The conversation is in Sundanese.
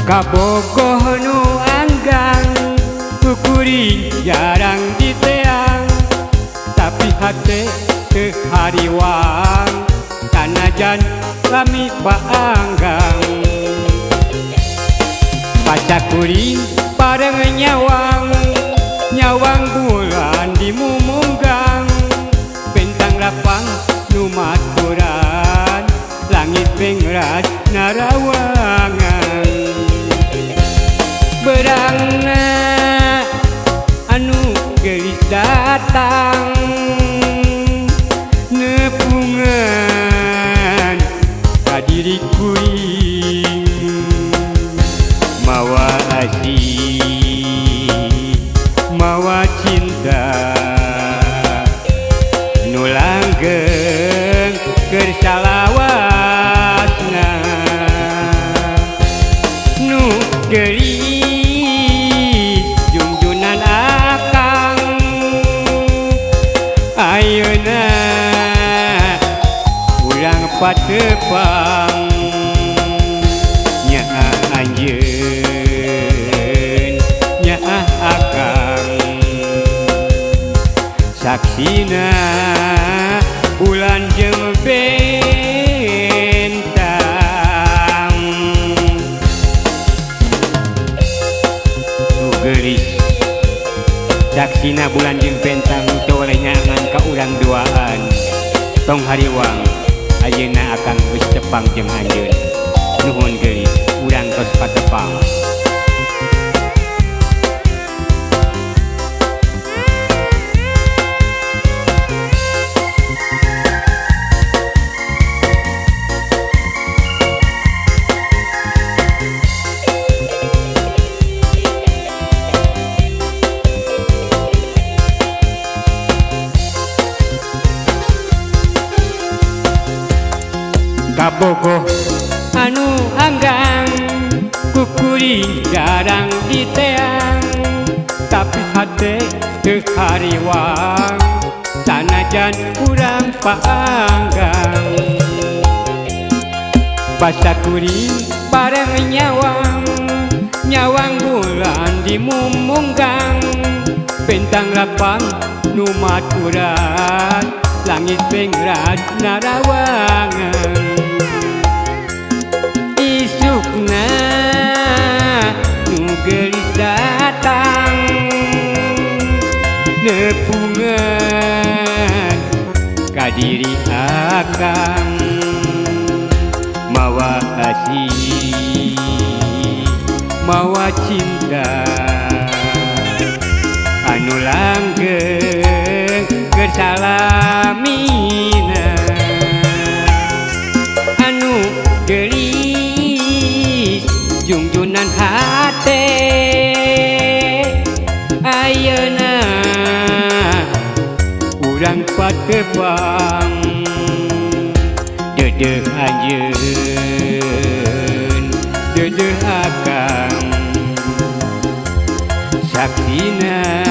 Kabogoh nu anggang kukuring jarang diteang, tapi hate teu hariwang sanajan lami paanggang. Pacakuring bareng nyawang, nyawang bulan di mumunggang, bentang lapang nu maturan, langit bengrat narawangan. Berangna anu geulis datang nepungan ka diri kuring, mawa asih mawa cinta nu langgeng keur salawasna, nu geulis jungjunan akang ayeuna urang patepang. Nyaah anjeun nyaah akang, saksina bulan jeung bentang. Nu geulis saksina bulan jeung bentang teu oleh nyaangan ka urang duaan. Tong hariwang ayeuna akang geus tepang jeung anjeun. Nuhun geulis, urang tos patepang. Kabogoh anu anggang kukuring jarang diteang, tapi hate teu hariwang sanajan urang paanggang. Pasakuring bareng nyawang, nyawang bulan di mumunggang, bentang lapang nu maturan, langit bengrat narawangan. Isukna nu geulis datang nepungan ka diri akang, mawa asih mawa cinta anu langgeng keur salamina, anu geulis jungjunan hate ayeuna urang patepang. Deudeuh anjeun deudeuh akang, saksina